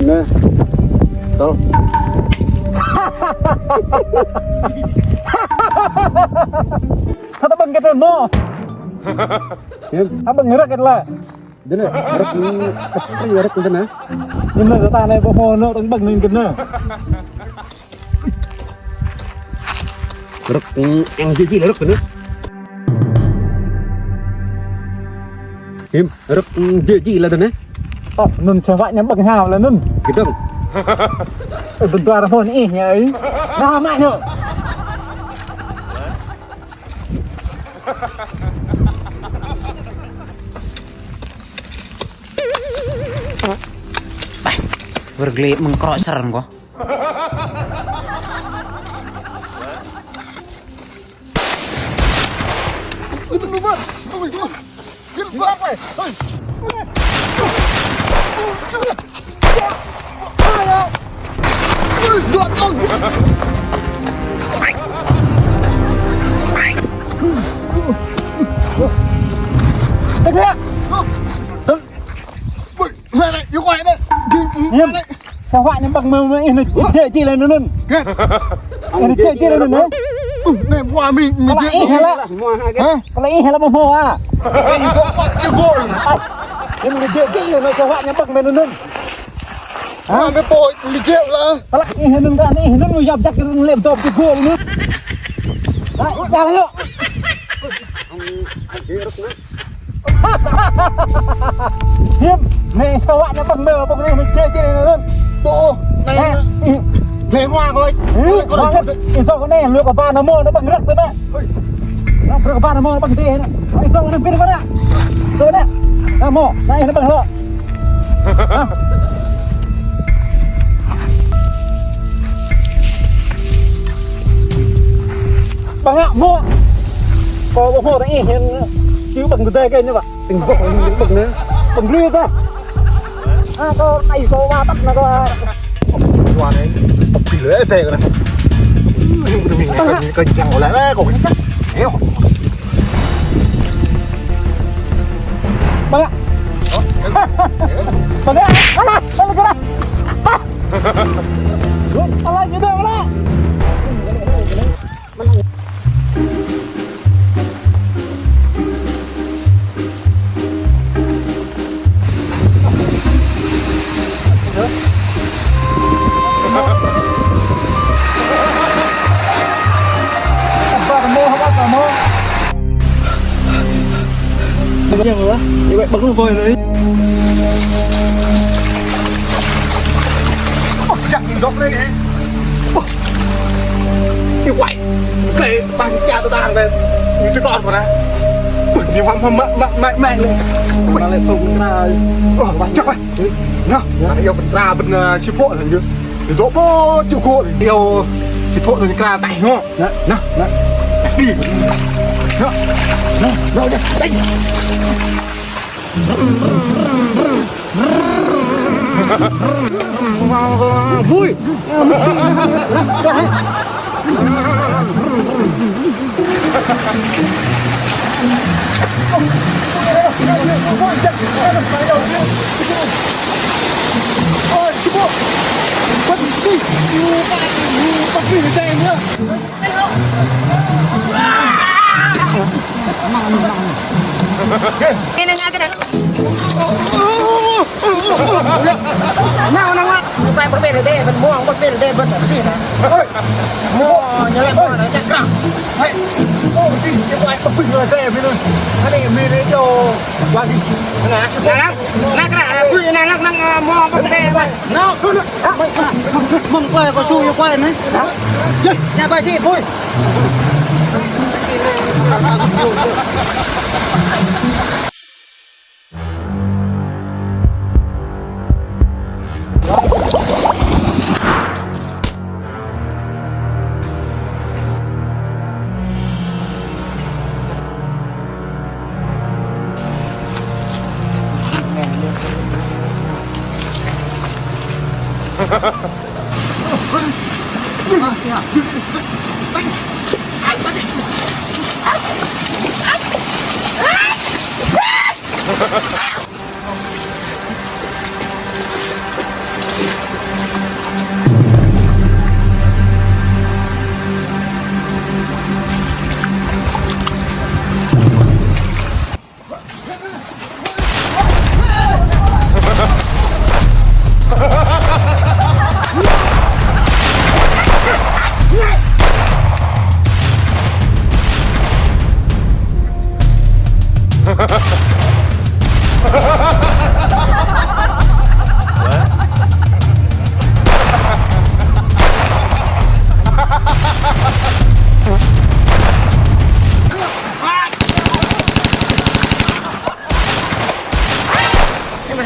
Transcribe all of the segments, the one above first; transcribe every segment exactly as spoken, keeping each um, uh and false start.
Nè. Tol. Hơt abang kơtơ̆ mơ̆? Hơt abang ngơ̆ rơ̆k kơtơ̆ lah. Dơ̆ nè, rơ̆k, rơ̆k dơ̆ nè. Dơ̆ nè, ta nè, ƀu hmâo nơ̆, tơ̆ng abang nơ̆ng kơtơ̆ nè. Rơ̆k, ang jê̆ jê̆ lah rơ̆k kơtơ̆ nè. Him, rơ̆k, ang jê̆ jê̆ lah dơ̆ nè. Ơ, anŭn sa wă ñu ƀơ̆ng hao lah anŭn. Kơdơ̆ng. Ơ, bơntuar hmâo ih ñu ơi. Nah, mă ñu. Ƀah, wơr glĕ mơ̆ng krŏ sơr kơ. Sa wă ñu ƀơ̆ng mơ̆ ih nă jê̆ jê̆ lĕ anŭn. Ih nă jê̆ jê̆ lĕ anŭn. Ơ, anai ƀu mĭn, mĭn jê̆. Kơlă ih hă lah. Hă? Kơlă ih hă lah ƀu hmâo hă? Ih dŏ pă čơgôl. Ih nă jê̆ jê̆ lĕ anŭn sa wă ñu ƀơ̆ng mơ̆ anŭn. Hă? Mă mơ̆ pô, mĭn jê̆ lah. Kơlă ih anŭn kơ anai ih anŭn yap jak kơ anŭn lĕ dŏ čơgôl anŭn. Hă, jalan yơh. Hiư̆m, anai sa wă ñu ƀơ̆ng mơ̆, ƀơ̆ng anai, anai jê̆ jê̆ anai. Ƀu, anai, anai, ih, glĕ hmua kơ. Ih, ih dŏ kơ anai, lui kơ ba nă mơ̆, ñu ƀơ̆ng rơ̆k tui anai. Ih. Ñu brơi kơ ba nă mơ̆, ñu ƀơ̆ng dih anai. Ih dŏ kơ anai, pĭt mơ̆ anai. Dŏ anai. Nă mơ̆, anai ih anai ƀơ̆ng hlŏ. Hă? Ƀơ̆ng ngă mơ̆. Kâo ƀu hmâo tơ ih hiư̆m, či ƀơ̆ng tơdơi kơ ñu ƀă. Tơ̆ng bŏk, tơ̆ng bŏk nă. Ƀơ̆ng glư tơ. A, kâo, ai, kâo ba tăp nă kâo. Ƀơ̆ng nă. Ƀơ̆ng nă. Ƀơ̆ng nă. Ƀơ̆ng nă. Ƀơ̆ng nă. Alah, alah, alah, alah. Alah, ñu dŏ, alah. Ơ, jak dŏ rê. Ơ. Ih, wai. Kơ, ƀăng ča tơdang đê. Ñu tui kon kơ nă. Ơ, ñu mă, mă, mă, mă, mă, mă. Ơ. Mă lĕ sung kra. Ơ, wai, jak wai. Nă, nă, yua pơkra ƀing, ơ, si pŏk anŭn yơh. Ñu dŏ pơ čơgôl anŭn. Yua si pŏk anŭn kra taih hŏ. Nă, nă, nă. Đi. Nă, nă, nă, nă. Đi. Vui. Nao, nao, nao. Ñu quay bơ̆t bơ̆t dê, bơ̆t muông, bơ̆t bơ̆t dê, bơ̆t bơ̆t dê. Ôi, ñu lĕ muông nă, čăk krăng. Hei. Ôi, đi, ñu quay bơ̆t bơ̆t dê, bơ̆t dê. Anai, mĭn dê, yo. Quay đi. Nă, nă, nă, krăng, bơ̆t nă, nă, nă, muông, bơ̆t dê, bơ̆t. Nao, nao, nao. Mơ̆ng quay, kâo su ñu quay anai. Čih, ñu quay si, bui. Em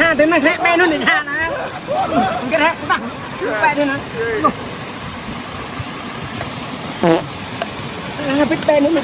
ha, tơnăng hrĕ ƀe anŭn anai ha anai. Mơ̆ng kơ hrĕ kơtang. Ƀe tơnăng. Ơ, pĭt ƀe anŭn.